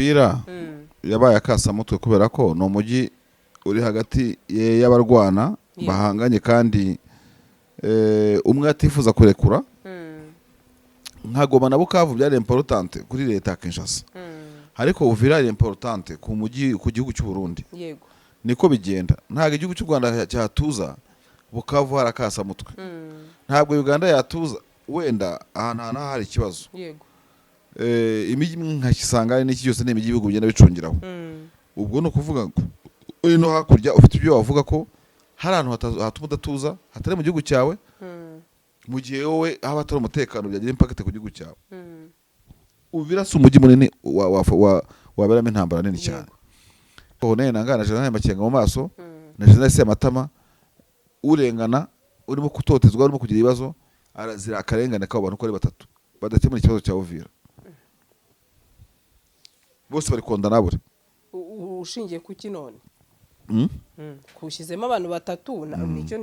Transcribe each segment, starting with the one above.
Uvira yabaye akasamutwe kubera ko ni umujyi uri hagati y'abarwana bahanganye, kandi umwe atifuza kurekura. Nka Goma na Bukavu byari importante kuri leta ya Kinshasa, ariko Uvira ari importante ku mujyi, ku gihugu cy'u Burundi. Niko bigenda. Ntabwo igihugu cy'u Rwanda cyatuza Bukavu hari akasamutwe. Ntabwo Uganda yatuza wenda ahantu ahantu hari ikibazo. Imijyi imwe nka Kisangani n'iki cyose ni imijyi ibihugu bigenda bicungiraho. Ubwo ni ukuvuga ngo uri no hakurya ufite ibyo wavuga ko hari ahantu hatuma udatuza hatari mu gihugu cyawe, mu gihe wowe haba hatari umutekano byagira impact ku gihugu cyawe. Uvira si umujyi munini waberamo intambara nini cyane. Corneille Nangaa na General Makenga mu maso na General Sematama, urengana, urimo kutotezwa, urimo kugira ibibazo, arazira akarengane k'abo bantu uko ari batatu badakemura ikibazo cya Uvira. Bose bari condamnable. Ushingiye ku ki none? Mm? Kushyizemo abantu batatu nicyo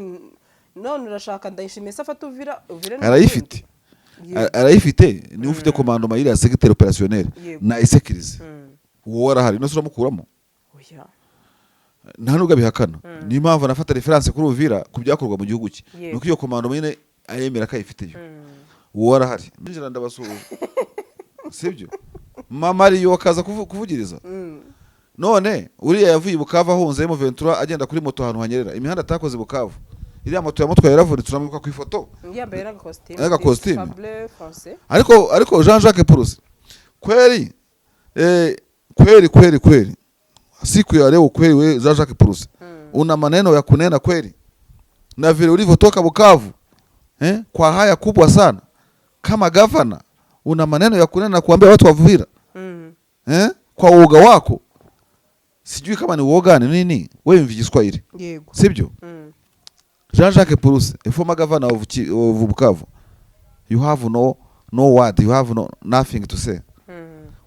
none urashaka Ndayishimiye se afata Uvira? Uvira ni Arayifite. Yego. Arayifite, niwe ufite commandement y'iriya secteur opérationnel na isekirize. Uwo arahari, nose uramukuramo? Oya. Nta nubwo abihakana. Niyo mpamvu anafata référence kuri Uvira ku byakorwa mu gihugu cye. Nuko iyo commandement nyine ayemera ko ayifiteyo. Uwo arahari. Ninjira ndabasuhuje, sibyo? Mama ariyo akaza kuvugiriza. None uriya yavuye i Bukavu ahunze M23, agenda kuri moto ahantu hanyerera, imihanda atakoze i Bukavu. Iriya moto yamutwaye yaravunitse, uramwibuka ku ifoto. Yambaye n'agakositimu. N'agakositimu. Bleu foncé. Ariko Jean Jacques Purusi kweli, kweli kweli kweli, siku ya leo kweli, we Jean Jacques Purusi, una maneno ya kunena kweli, na vile ulivyotoka Bukavu, kwa haya kubwa sana kama gavana, una maneno ya kunena na kuambia watu wa Uvira, kwa uoga wako, sijui kama ni uoga ni nini, wewe mvi Kiswahili, sibyo? Jean Jacques Purusi, a former governor of Bukavu, you have no word, you have no nothing to say.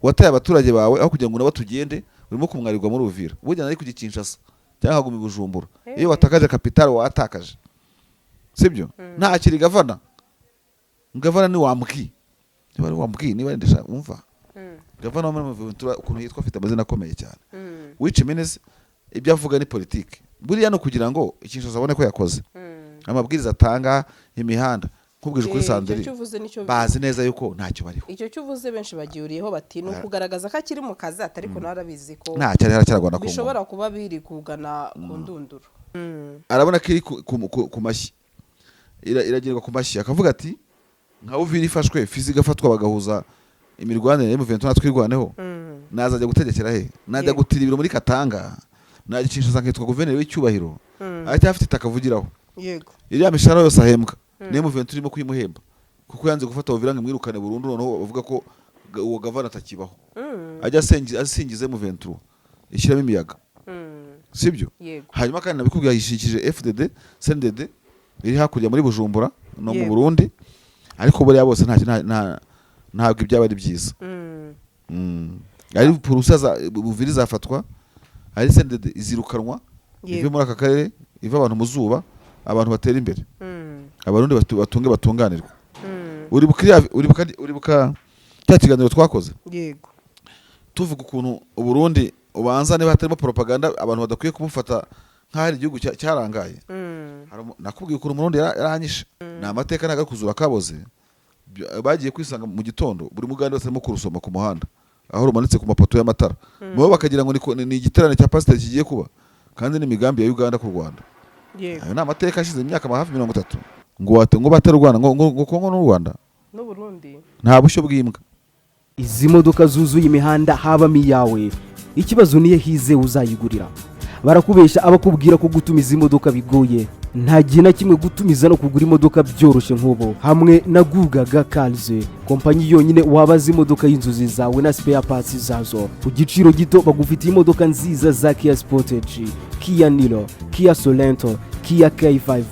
Wataye abaturage bawe aho kugira ngo nabo tugende, urimo kumwarirwa muri Uvira. Burya nari kujya Kinshasa cyangwa nkaguma i Bujumbura. Iyo watakaje capital watakaje, sibyo? Nta kiri gavana. Gavana ni wambwi, niba ari wambwi, niba ari ndashaka umva. Gavana wo muri Ventura ukuntu yitwa, afite amazina akomeye cyane, which means ibyo avuga ni politike. Buriya no kugira ngo Kinshasa abone ko yakoze amabwiriza atanga imihanda, nkubwije ukuri, Icyo Sandri, cyo uvuze nicyo. Bazi neza yuko ntacyo bariho. Icyo cyo uvuze benshi bagihuriyeho, bati ni ukugaragaza ko akiri mu kazi, atari ko nawe arabizi ko Ntacyo ariho, aracyarwana ku ngoma. bishobora kuba biri kugana ku ndunduro. Arabona ko iri ku mashyi, iragerwa ku mashyi, akavuga ati nka Uvira ifashwe, Fizi igafatwa, bagahuza imirwanire ya M23, Twirwaneho, nazajya gutegekera he? Najya gutira ibiro muri Katanga, najya Kinshasa nkitwa guverineri w'icyubahiro? Aracyafite itaka avugiraho. Iriya mishahara yose ahembwa niyo M23 irimo kuyimuhemba, kuko yanze gufata Uvira ngo imwirukane burundu. Noneho bavuga ko uwo gavana atakibaho, ajya asingiza M23 ishyiramo imiyaga, sibyo? Yego. Hanyuma kandi nabikubwiye, yishikije FDD CNDD iri hakurya muri Bujumbura no mu Burundi. Ariko buriya bose ntabwo ibyaba ari byiza. Ari Purusa za Uvira izafatwa, ari CNDD izirukanwa ive muri aka karere, ive abantu mu zuba, abantu batera imbere, Abarundi batunge batunganirwe. Uribuka cya kiganiro twakoze Yego. tuvuga ukuntu Uburundi ubanza niba hatarimo propaganda, abantu badakwiye kumufata nk'aho ari igihugu cyarangaye? Nakubwiye ukuntu Umurundi yaranyishe. Ni amateka, ntabwo ari kuzura kaboze. Bagiye kwisanga mu gitondo buri mugande wese arimo kurusoma ku muhanda aho rumanitse ku mapoto y'amatara, bo bakagira ngo ni igiterane cya pasiteri kigiye kuba, kandi ni imigambi ya Uganda ku Rwanda. Ayo ni amateka ashize imyaka hafi 30, ngo ngo batera u Rwanda, ngo Kongo n'u Rwanda N'Uburundi. Nta bushyo bw'imbwa. Izi modoka zuzuye imihanda habamo iyawe? Ikibazo niyo hize uzayigurira. Barakubeshya abakubwira ko gutumiza imodoka bigoye. Nta gihe na kimwe gutumiza no kugura imodoka byoroshye nk'ubu hamwe na Gugaga Cars, kompanyi yonyine wabaza imodoka y'inzozi zawe na spare parts zazo ku giciro gito. Bagufitiye imodoka nziza za Kia Sportage, Kia Niro, Kia Sorento, Kia K5,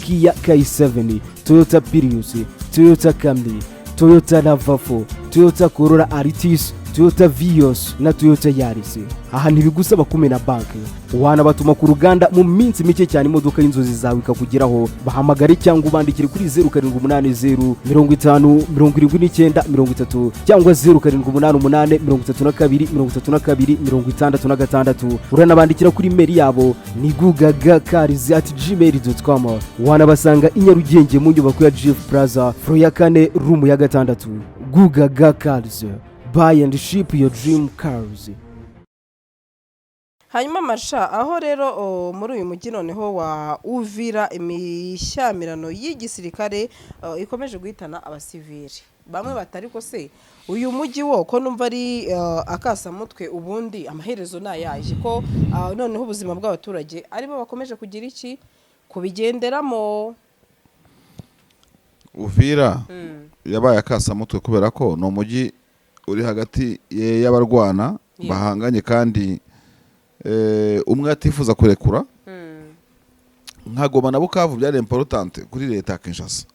Kia K7, Toyota Prius, Toyota Camry, Toyota RAV4, Toyota Corolla Altis. Toyota Vios na Toyota Yaris. Aha ntibigusaba kumena banki, wanabatuma ku ruganda mu minsi mike cyane imodoka y'inzozi zawe ikakugeraho. Bahamagare cyangwa ubandikire kuri 0780507930 cyangwa 0788323266. Uranabandikira kuri email yabo ni gugagacars@gmail.com. Wanabasanga i Nyarugenge mu nyubako ya GF Plaza, floor ya kane, room ya gatandatu. Gugaga Cars, buy and ship your dream cars. Hanyuma masha aho rero muri uyu mujyi noneho wa Uvira, imishyamirano y'igisirikare ikomeje guhitana abasivili bamwe batari ko se uyu mujyi wo ko numva ari akasamutwe, ubundi amaherezo ni ayahe, ko noneho ubuzima bw'abaturage aribo bakomeje kugira iki kubigenderamo? Uvira yabaye akasamutwe kubera ko ni umujyi uri hagati y'abarwana bahanganye kandi umwe atifuza kurekura. Nka Goma na Bukavu byari importante kuri leta ya Kinshasa,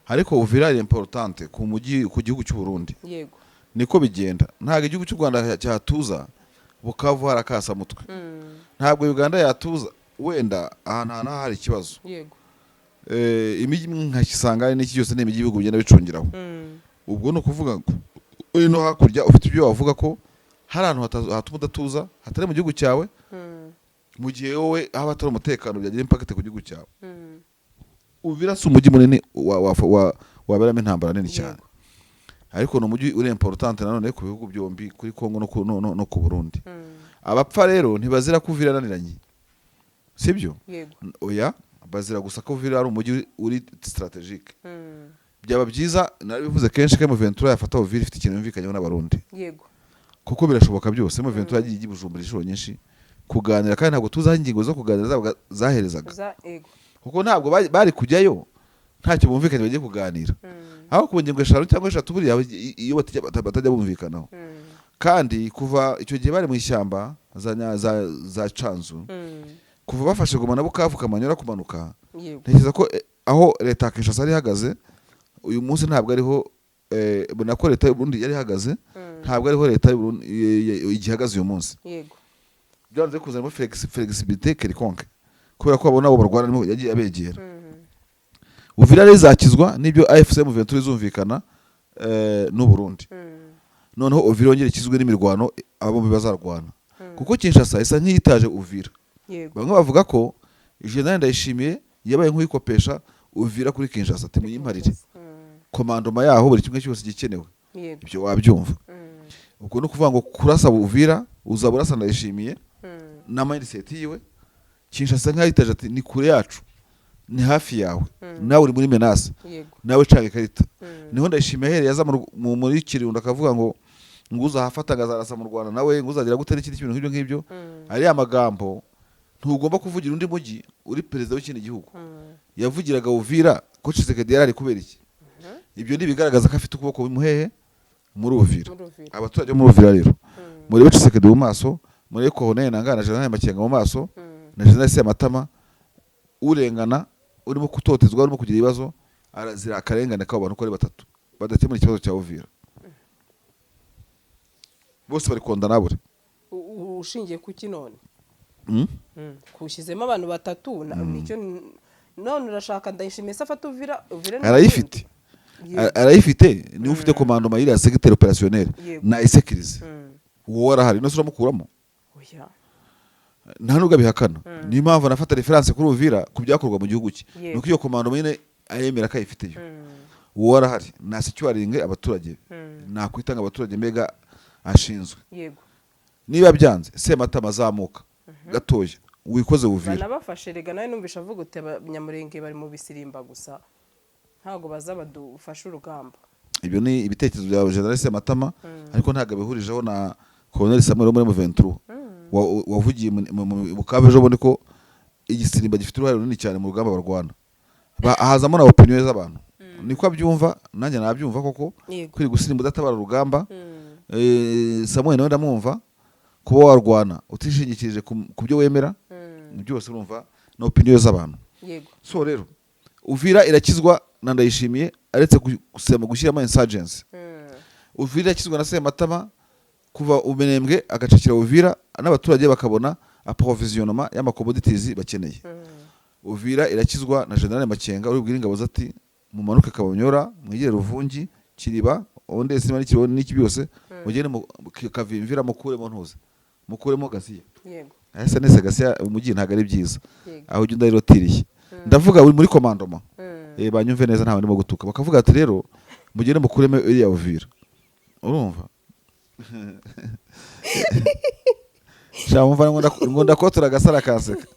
ariko Uvira ari importante ku mujyi, ku gihugu cy'u Burundi. Niko bigenda. Ntabwo igihugu cy'u Rwanda cyatuza Bukavu hari akasamutwe. Ntabwo Uganda yatuza wenda ahantu ahantu hari ikibazo. Imijyi imwe nka Kisangani n'iki cyose ni imijyi ibihugu bigenda bicungiraho. Ubwo ni ukuvuga ngo uri no hakurya ufite ibyo wavuga ko hari ahantu hatuma udatuza hatari mu gihugu cyawe, mu gihe wowe haba hatari umutekano byagira impact ku gihugu cyawe. Uvira si umujyi munini waberamo intambara nini cyane, ariko ni umujyi uri important nanone ku bihugu byombi, kuri Kongo no ku Burundi. Abapfa rero ntibazira ko Uvira yananiranye, sibyo? Yego. Oya, bazira gusa ko Uvira ari umujyi uri stratégique. Byaba byiza, narabivuze kenshi, ko M23 yafata Uvira ifite ikintu yumvikanyeho n'Abarundi, kuko birashoboka byose. M23 yagiye ijya i Bujumbura inshuro nyinshi kuganira, kandi ntabwo tuzi aho ingingo zo kuganira zabaga zaherezaga, kuko ntabwo bari kujyayo ntacyo bumvikanye bagiye kuganira. Aho ku ngingo eshanu cyangwa eshatu buriya iyo batajya bumvikanaho. Kandi kuva icyo gihe bari mu ishyamba za Canzu, kuva bafashe Goma na Bukavu, Kamanyola kumanuka, ntekereza ko aho leta ya Kinshasa yari ihagaze uyu munsi ntabwo ariho nako leta y'u Burundi yari ihagaze, ntabwo ariho leta y'u Burundi igihagaze uyu munsi. Byanze kuzanamo flexibilité quelconque, kubera ko babona abo barwana arimo yagiye abegera. Uvira rero izakizwa n'ibyo AFC M23 izumvikana n'u Burundi. Noneho Uvira yongere ikizwe n'imirwano aba bombi bazarwana, kuko Kinshasa isa nk'iyitaje Uvira. Bamwe bavuga ko General Ndayishimiye yabaye nk'uyikopesha Uvira kuri Kinshasa, ati muyimparire commandement yaho, buri kimwe cyose gikenewe. Ibyo wabyumva. Ubwo ni ukuvuga ngo kurasa Uvira uzaba urasa Ndayishimiye na mindset yiwe. Kinshasa nk'ayitaje, ati ni kure yacu, ni hafi yawe, nawe uri muri menace, nawe canga ikarita. Niho Ndayishimiye ahereye aza muri Kirundo akavuga ngo uzahafata ngo azarasa mu Rwanda, nawe ngo uzagira gute n'ikindi kintu nk'ibyo ngibyo. Ariya magambo ntugomba kuvugira undi mujyi uri perezida w'ikindi gihugu. Yavugiraga Uvira ko Tshisekedi yari ari kubera iki? Ibyo ni ibigaragaza ko afite ukuboko muhehe? Muri Uvira. Muri Uvira. Abaturage bo muri Uvira rero, murebe Tshisekedi mu maso, murebe Corneille Nangaa na General Makenga mu maso, na General Sematama. Urengana, urimo kutotezwa, urimo kugira ibibazo, arazira akarengane k'abo bantu uko ari batatu badakemura ikibazo cya Uvira. Bose bari condamnable. Ushingiye ku ki none? Mm? Kushyizemo abantu batatu nicyo none urashaka Ndayishimiye se afata Uvira? Uvira ni Arayifite. Arayifite, niwe ufite commandement y'iriya secteur opérationnel na isekirize. Uwo arahari, nose uramukuramo? Oya. Nta nubwo abihakana. Niyo mpamvu anafata référence kuri Uvira ku byakorwa mu gihugu cye. Nuko iyo commandement nyine ayemera ko ayifiteyo. Uwo arahari, nasecuringe abaturage, nakwitanga abaturage mbega ashinzwe. Niba byanze, Sematama azamuka gatoya wikoze Uvira. Banabafashe rega. Nawe numvisha avuga uti Abanyamurenge bari mu bisirimba gusa, ntabwo baza badufashe urugamba. Ibyo ni ibitekerezo bya General Sematama, ariko ntabwo abihurijeho na Colonel Samuel wo muri M23 wavugiye mu Bukavu ejo bundi ko igisirimba gifite uruhare runini cyane mu rugamba barwana. Hazamo na opinion z'abantu, niko abyumva, nanjye nabyumva koko. Kwiri gusirimba udatabara urugamba. Samuel nawe ndamwumva, kuba warwana utishingikirije ku byo wemera, byose urumva na opinion z'abantu. So rero Uvira irakizwa na Ndayishimiye aretse gusema gushyiramo insurgency. Uvira irakizwa na Sematama. Kuva Umenembwe agacakira Uvira, n'abaturage bakabona approvisionnement y'ama commodities bakeneye. Uvira irakizwa na General Makenga uri bwira ingabo ze ati: "Mumanuke Kabanyora, mwigire Ruvungi, Kiriba, ubundi sima n'ikiribo n'iki byose, mugende mu Kavimvira, mukuremo ntuze, mukuremo Gasiya." Ese nese Gasiya umujyi ntabwo ari byiza. Aho ujya ndarotiriye, ndavuga uri muri commandement. Banyumve neza, ntawe ndimo gutuka. Bakavuga ati: "Rero mugende mukuremo iriya Uvira." Urumva sha, mumva ngo ndakotora agasara kanseka.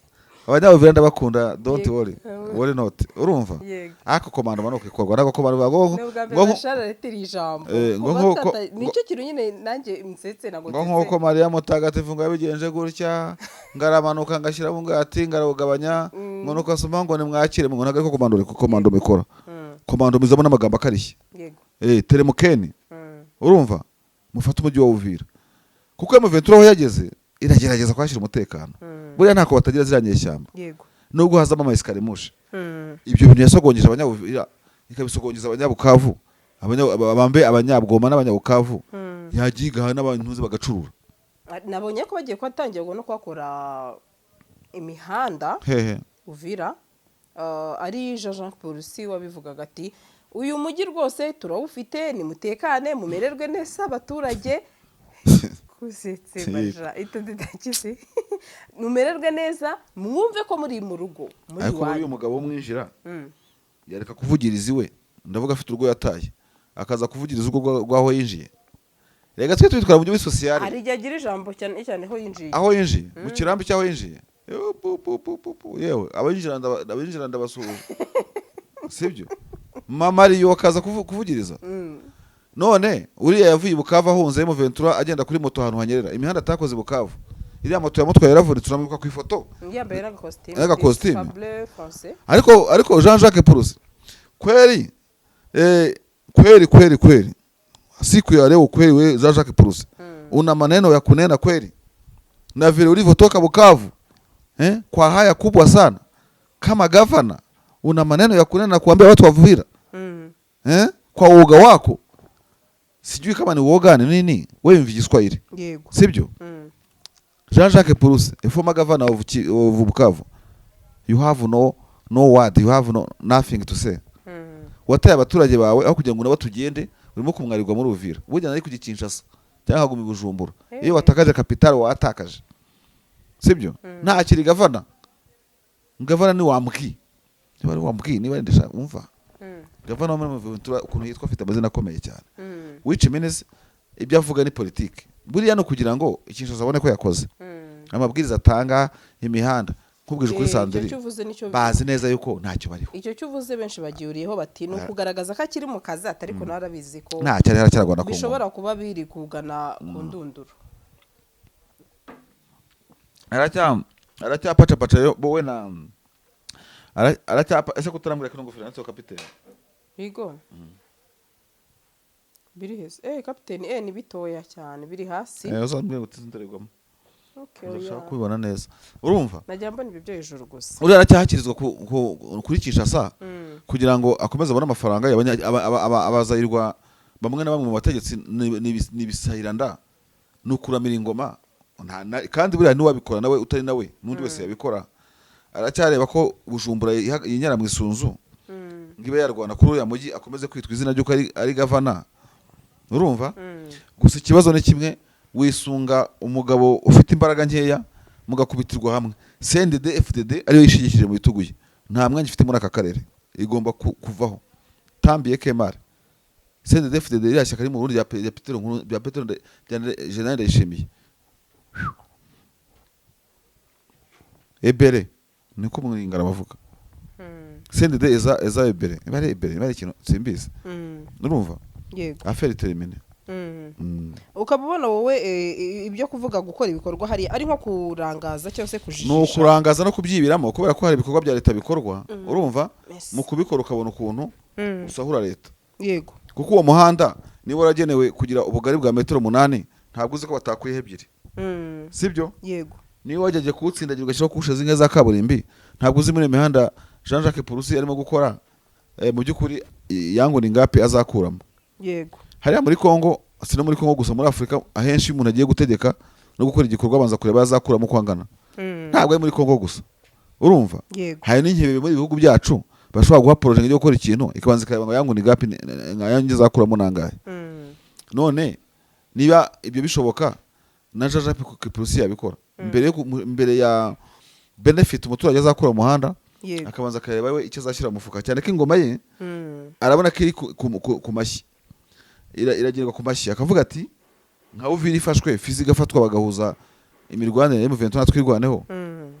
Abanyabuvira ndabakunda, don't worry, worry not. Urumva? Yego. Ariko commandement nuko ikorwa, ntabwo commandement ngo Ni ubwa mbere ngo Bashar aretera ijambo. Ngo Kuva nicyo kintu nyine nanjye nsetse, ntabwo ngo nsetse. Nk'uko Mariya mutagatifu ngo yabigenje gutya, ngaramanuka ngashyiramo ngati ngarawugabanya, ngo nuko asoma ngo nimwakire, ngo ntabwo ariko commando, commando mikora. Commando mizamo n'amagambo akarishye. Teremukeni. Urumva, mufate umujyi wa Uvira, kuko M23 aho yageze iragerageza kuhashyira umutekano. Buriya ntako batagira ziriya nyeshyamba, nubwo hazamo ama escarmouche. Ibyo bintu yasogongeje abanyabuvira, ikabisogongeza abanyabukavu, abambe abanyabwoma n'abanyabukavu, yagiye igaha n'abantu bagacurura. Nabonye ko bagiye kuhatangira no kuhakora imihanda. Hehe? Uvira. Ari Jean Jacques Purusi wabivugaga ati: "Uyu mujyi rwose turawufite, nimutekane, mumererwe neza abaturage." Kusetse baja itonde, mumererwe neza, mwumve ko muri mu rugo, muri Ariko buriya iwanyu. umugabo w'umwinjira yareka kuvugiriza iwe, ndavuga afite urugo yataye, akaza kuvugiriza urugo rw'aho yinjiye. Reka twe tubitwara mu buryo social. Hari igihe agira ijambo, cyane cyane aho yinjiye. Aho yinjiye mu kirambi cy'aho yinjiye. Yo, pu, pu, pu, pu, pu. Yewe abinjira abinjira ndabasuhuje, sibyo? Mama ariyo akaza kuvugiriza. None uriya yavuye i Bukavu ahunze M23, agenda kuri moto ahantu hanyerera, imihanda atakoze i Bukavu. Iriya moto yamutwaye yaravunitse, uramwibuka ku ifoto. Yambaye n'agakositimu. N'agakositimu. Bleu foncé. Ariko Jean Jacques Purusi kweli, kweli kweli kweli, siku ya leo kweli, we Jean Jacques Purusi, una maneno ya kunena kweli, na vile ulivyotoka Bukavu, kwa haya kubwa sana kama gavana, una maneno ya kunena na kuambia watu wa Uvira, kwa uoga wako, sijui kama ni uoga ni nini, wewe mvi Kiswahili, sibyo? Jean Jacques Purusi, a former governor of Bukavu, you have no word, you have no nothing to say. Wataye abaturage bawe, aho kugira ngo nabo tugende, urimo kumwarirwa muri Uvira. Burya nari kujya i Kinshasa cyangwa nkaguma i Bujumbura. Iyo watakaje capital watakaje, sibyo? Ntakiri gavana. Gavana ni wambwi, niba ari wambwi, niba ari ndashaka umva. Gavana wo muri Ventura ukuntu yitwa, afite amazina akomeye cyane, which means ibyo avuga ni politike. Buriya no kugira ngo Kinshasa abone ko yakoze, amabwiriza atanga, imihanda, nkubwije ukuri, Icyo Sandrine, cyo uvuze nicyo. Bazi neza yuko ntacyo bariho. Icyo cyo uvuze benshi bagihuriyeho, bati ni ukugaragaza ko akiri mu kazi, ati ariko nawe arabizi ko Ntacyo ari, haracyarwana ku ngoma. bishobora kuba biri kugana ku ndunduro. Aracyapacapaca yo wowe na aracyapa. Ese kutarambwira ko ingofero yanditseho kapitene? Bigo biri hese, kapiteni, ni bitoya cyane, biri hasi. Uzambwira ngo ndorerwamo. Okay, Urashaka oya. kubibona neza, urumva? Najya mbona ibyo byo hejuru gusa. Uriya aracyahakirizwa kuri Kinshasa kugira ngo akomeze abone amafaranga abazayirwa bamwe na bamwe mu bategetsi ni ibisahiranda, ni ukuramira ingoma. Kandi buriya ntiwabikora nawe utari nawe, n'undi wese yabikora. Aracyareba ko Bujumbura yinyara mu isunzu, ngo ibe yarwana kuri uriya mujyi, akomeze kwitwa izina ry'uko ari gavana, urumva? Gusa ikibazo ni kimwe: wisunga umugabo ufite imbaraga nkeya, mugakubitirwa hamwe. CNDD FDD ariyo yishingikirije mu bitugu ye, nta mwanya ifite muri aka karere, igomba kuvaho tambiye kemare. CNDD FDD, iriya shyaka riri mu Burundi rya Petero Nkuru, rya Petero rya General Ndayishimiye, ebere niko mwingara bavuga. CNDD eza ebere, iba ari ebere, iba ari ikintu simbizi. Urumva? Yego. Affaire terminée. Ukaba ubona wowe ibyo kuvuga gukora ibikorwa hariya ari nko kurangaza cyangwa se Ni kujijisha? ukurangaza no kubyibiramo, kubera ko hari ibikorwa bya leta bikorwa, urumva? Yes. Mu kubikora ukabona ukuntu usahura leta, kuko uwo muhanda niba waragenewe kugira ubugari bwa metero 8, ntabwo uzi ko batakuyeho 2, sibyo? Yego. Niba wajyaga kuwutsindagira ugashyiraho couche zimwe za kaburimbi, ntabwo uzi muri iyo mihanda Jean Jacques Purusi arimo gukora, mu by'ukuri yangu ni ngapi azakuramo. Hariya muri Congo Si no muri Kongo gusa, muri Afurika ahenshi iyo umuntu agiye gutegeka no gukora igikorwa, abanza kureba azakuramo uko angana. Ntabwo ari muri Kongo gusa, urumva? Yego. Hari n'inkebe muri bihugu byacu bashobora guha projet yo gukora ikintu, ikabanza ikareba ngo yangu ni gapi, yanjye izakuramo nangahe. None niba ibyo bishoboka, na Jean Jacques Purusi yabikora mbere ya benefit umuturage azakura mu muhanda, akabanza akareba we icyo azashyira mu mufuka, cyane ko ingoma ye arabona ko iri ku mashyi, iragerwa ku mashyi, akavuga ati nka Uvira ifashwe, Fizi igafatwa, bagahuza imirwanire ya M23, Twirwaneho,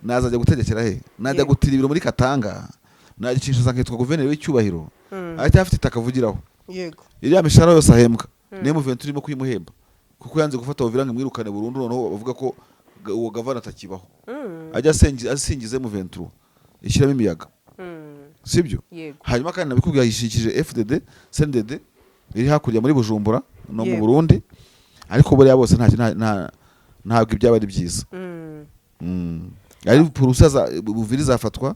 nazajya gutegekera he? Najya gutira ibiro muri Katanga, najya Kinshasa nkitwa guverineri w'icyubahiro? Aracyafite itaka avugiraho. Iriya mishahara yose ahembwa niyo M23 irimo kuyimuhemba, kuko yanze gufata Uvira ngo imwirukane burundu. Noneho bavuga ko uwo gavana atakibaho, ajya asingiza M23 ishyiramo imiyaga. Sibyo? Yego. Hanyuma kandi nabikubwiye, yishikije FDD, CNDD iri hakurya muri Bujumbura no mu Burundi, ariko buriya bose ntabwo ibyaba ari byiza. Ari Purusa za Buviri izafatwa,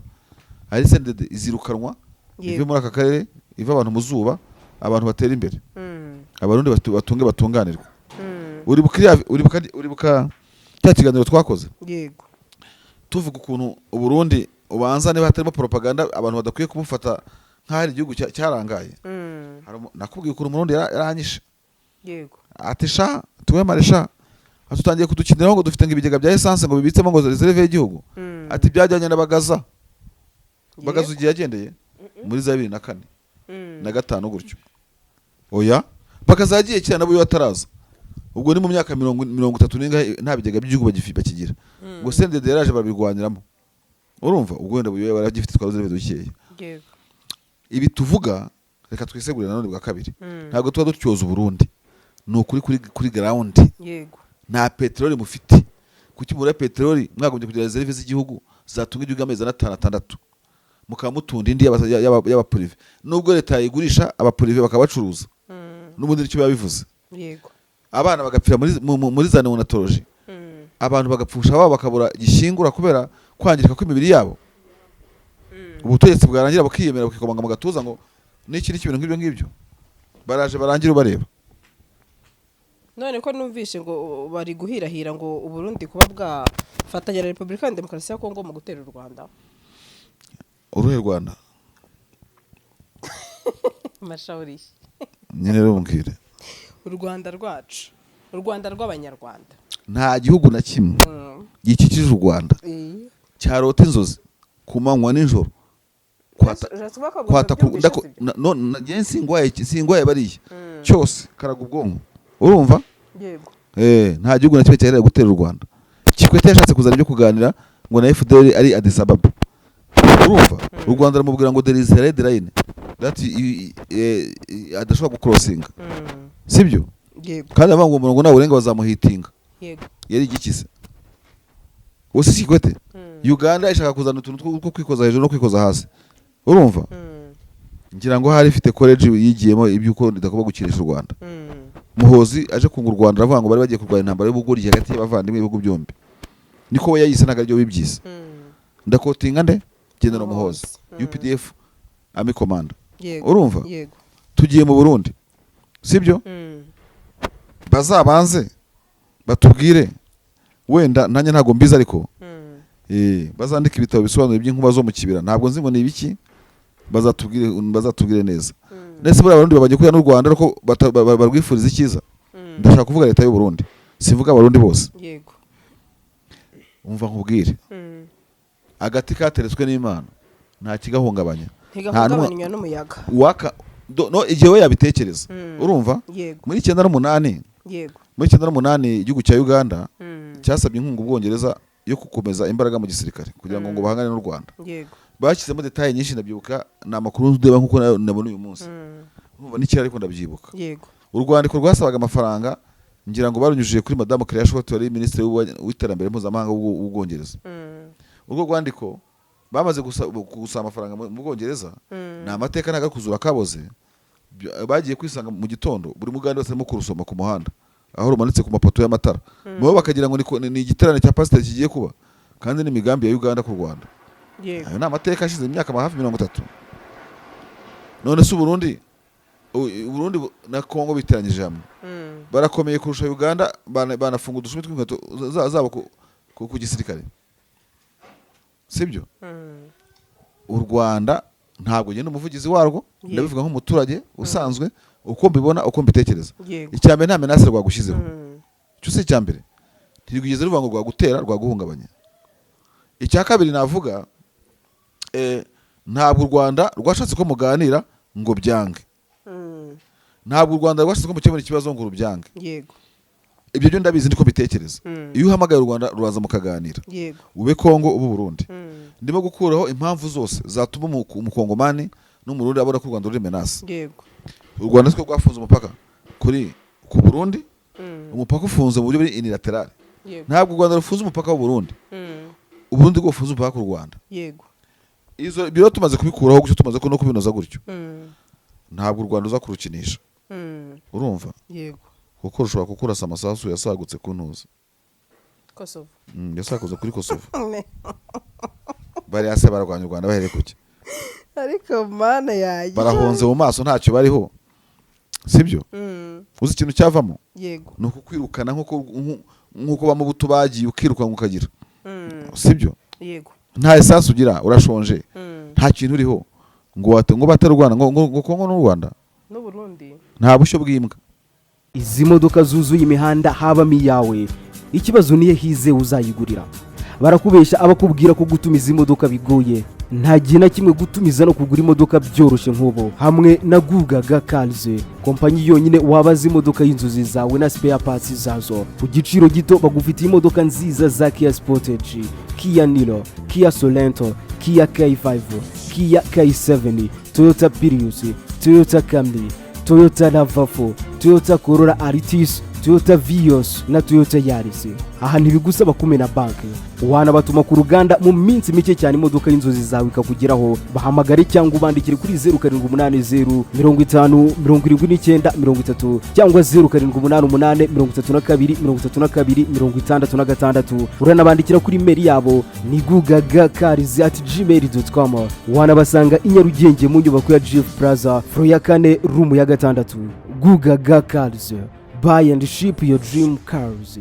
ari CNDD izirukanwa ive muri aka karere, ive abantu mu zuba, abantu batera imbere, Abarundi batunge batunganirwe. Uribuka cya kiganiro twakoze Yego. tuvuga ukuntu Uburundi ubanza niba hatarimo propaganda, abantu badakwiye kumufata nk'aho ari igihugu cyarangaye? Nakubwiye ukuntu Umurundi yaranyishe. Ati sha tuwe maresha, ati utangiye kudukiniraho ngo dufite ngo ibigega bya essence ngo bibitsemo ngo réserve y'igihugu. Ati byajyanye na Bagaza. Bagaza igihe yagendeye muri za 2004 na 5 gutyo. Oya, Bagaza yagiye kera nabo ataraza. Ubwo ni mu myaka 30 n'ingahe, nta bigega by'igihugu bakigira. Ubwo CNDD yaraje barabirwaniramo, urumva? Ubwo wenda Buyoya baragifite twa réserve dukeya. Ibi tuvuga, reka twisegure nanone bwa kabiri, ntabwo tuba dutyoza Uburundi, ni ukuri kuri ground. Nta peteroli mufite. Kuki mubura peteroli? Mwagombye kugira réserve z'igihugu zatunga igihugu amezi ane, atanu, atandatu, mukaba mutunda indi y'abaprivé, nubwo leta yayigurisha abaprivé bakabacuruza. N'ubundi nicyo biba bivuze. Abana bagapfira muri za néonatologie, abantu bagapfusha ababo, bakabura gishyingura kubera kwangirika kw'imibiri yabo. Ubutegetsi bwarangira bukiyemera, bukikomanga mu gatuza ngo n'iki n'iki, ibintu nk'ibyo ngibyo. Baraje barangire ubareba. None ko numvishe ngo bari guhirahira ngo Uburundi kuba bwafatanya na Repubulika ya Demokarasi ya Kongo mu gutera u Rwanda? Uruhe Rwanda? Mashawuriye. Nyine rero mbwire. U Rwanda rwacu, u Rwanda rw'Abanyarwanda. Nta gihugu na kimwe gikikije u Rwanda cyarota inzozi ku manywa nijoro kwata Ushatse kuvuga ko kwata ku byumvishe, ndako sibyo? no njye singwaye bariya cyose karaga ubwonko, urumva? Yego. Nta gihugu na kimwe cyahereye gutera u Rwanda. Kikwete yashatse kuzana ibyo kuganira ngo na FDL ari Addis Ababa, urumva? U Rwanda rumubwira ngo there is a red line that adashobora gucrossinga. Sibyo? Yego. Kandi avuga ngo umurongo nawurenga bazamuhitinga. Yari igikize uwo si Kikwete. Uganda ishaka kuzana utuntu two kwikoza hejuru no kwikoza hasi, urumva? Ngira ngo hari ifite college yigiyemo iby'uko idagomba gukinisha u Rwanda. Muhozi aje kunga u Rwanda, aravuga ngo bari bagiye kurwanya intambara y'ubugoryi hagati y'abavandimwe b'ibihugu byombi, niko we yayise, ntabwo aribyo wibyise. Ndaquotinga nde? General Muhozi. UPDF Army Commander. Urumva? Yego. Tugiye mu Burundi, sibyo? Bazabanze batubwire, wenda nanjye ntabwo mbizi, ariko bazandika ibitabo bisobanura iby'inkuba zo mu kibira. Ntabwo nzi ngo ni ibiki, bazatubwire neza. Ndetse buriya Abarundi babajya kuriya n'u Rwanda ariko barwifuriza icyiza. Ndashaka kuvuga leta y'u Burundi, sivuga Abarundi bose. Umva nkubwire, agati kateretswe n'Imana nta kigahungabanya. Ntigahungabanywa n'umuyaga. Waka no igihe we yabitekereza, urumva? Yego. Muri 98, muri 98 igihugu cya Uganda cyasabye inkunga Ubwongereza yo gukomeza imbaraga mu gisirikare kugira ngo bahangane n'u Rwanda. Bashyizemo détails nyinshi, ndabyibuka, ni amakuru ndeba nkuko nabona uyu munsi. Urumva n'ikera, ariko ndabyibuka. Urwandiko rwasabaga amafaranga, ngira ngo barunyujije kuri madamu Claire Short wari minisitiri w'iterambere mpuzamahanga w'Ubwongereza. Urwo rwandiko bamaze gusaba amafaranga mu Bwongereza, ni amateka ntabwo ari kuzura kaboze. Bagiye kwisanga mu gitondo buri mugande wese arimo kurusoma ku muhanda aho rumanitse ku mapoto y'amatara, bo bakagira ngo ni igiterane cya pasiteri kigiye kuba, kandi ni imigambi ya Uganda ku Rwanda. Ayo ni amateka ashize imyaka hafi 30. None se Uburundi, Uburundi na Kongo biteranyije hamwe. Barakomeye kurusha Uganda, banafunga udushumi tw'inkweto zabo ku gisirikare, sibyo? U Rwanda ntabwo ngenda umuvugizi warwo, ndabivuga nk'umuturage usanzwe, uko mbibona, uko mbitekereza. Icya mbere, nta menace rwagushyizeho. Icyo si icya mbere, ntirwigeze ruvuga ngo rwagutera, rwaguhungabanya. Icya kabiri navuga, ntabwo u Rwanda rwashatse ko muganira ngo byange. Ntabwo u Rwanda rwashatse ko mukemura ikibazo ngo rubyange. Ibyo byo ndabizi, niko mbitekereza. Iyo uhamagaye u Rwanda, ruraza mukaganira, ube Kongo, ube Burundi. Ndimo gukuraho impamvu zose zatuma umukongomani n'umurundi abona ko u Rwanda ruri menace. U Rwanda siko rwafunze umupaka ku Burundi. Umupaka ufunze mu buryo buri unilateral. Ntabwo u Rwanda rufunze umupaka w'u Burundi. Uburundi bwo bufunze umupaka ku Rwanda. Izo biro tumaze kubikuraho gutyo, tumaze no kubinoza gutyo, ntabwo u Rwanda uza kurukinisha. Urumva? Yego. Kuko rushobora kukurasa amasasu yasagutse ku ntuza. Kosovo. Yasagutse kuri Kosovo. Bari hasi barwanya u Rwanda bahereye kuki? Ariko Mana yanjye! Barahonze mu maso, ntacyo bariho, sibyo? Uzi ikintu cyavamo? Yego. Ni ukukwirukana nk'uko bamubuto bagiye, ukirukanka ukagira, sibyo? Yego. Nta esanse ugira, urashonje, nta kintu uriho ngo ngo batare u Rwanda, ngo Kongo n'u Rwanda N'uburundi. Nta bushyo bw'imbwa. Izi modoka zuzuye imihanda habamo iyawe? Ikibazo niyo hize uzayigurira. Barakubeshya abakubwira ko gutumiza imodoka bigoye. Nta gihe na kimwe gutumiza no kugura imodoka byoroshye nk'ubu hamwe na Gugaga Cars, kompanyi yonyine wabaza imodoka y'inzozi zawe na spare parts zazo ku giciro gito. Bagufitiye imodoka nziza za Kia Sportage, Kia Niro, Kia Sorento, Kia K5, Kia K7, Toyota Prius, Toyota Camry, Toyota RAV4, Toyota Corolla Altis, Toyota Vios na Toyota Yaris. Aha ntibigusaba kumena banki, wanabatuma ku ruganda mu minsi mike cyane imodoka y'inzozi zawe ikakugeraho. Bahamagare cyangwa ubandikire kuri 0780507930 cyangwa 0788323266. Uranabandikira kuri email yabo ni gugagacars@gmail.com. Wanabasanga i Nyarugenge mu nyubako ya Jifu Plaza, floor ya kane, room ya gatandatu. Gugaga Cars, buy and ship your dream cars.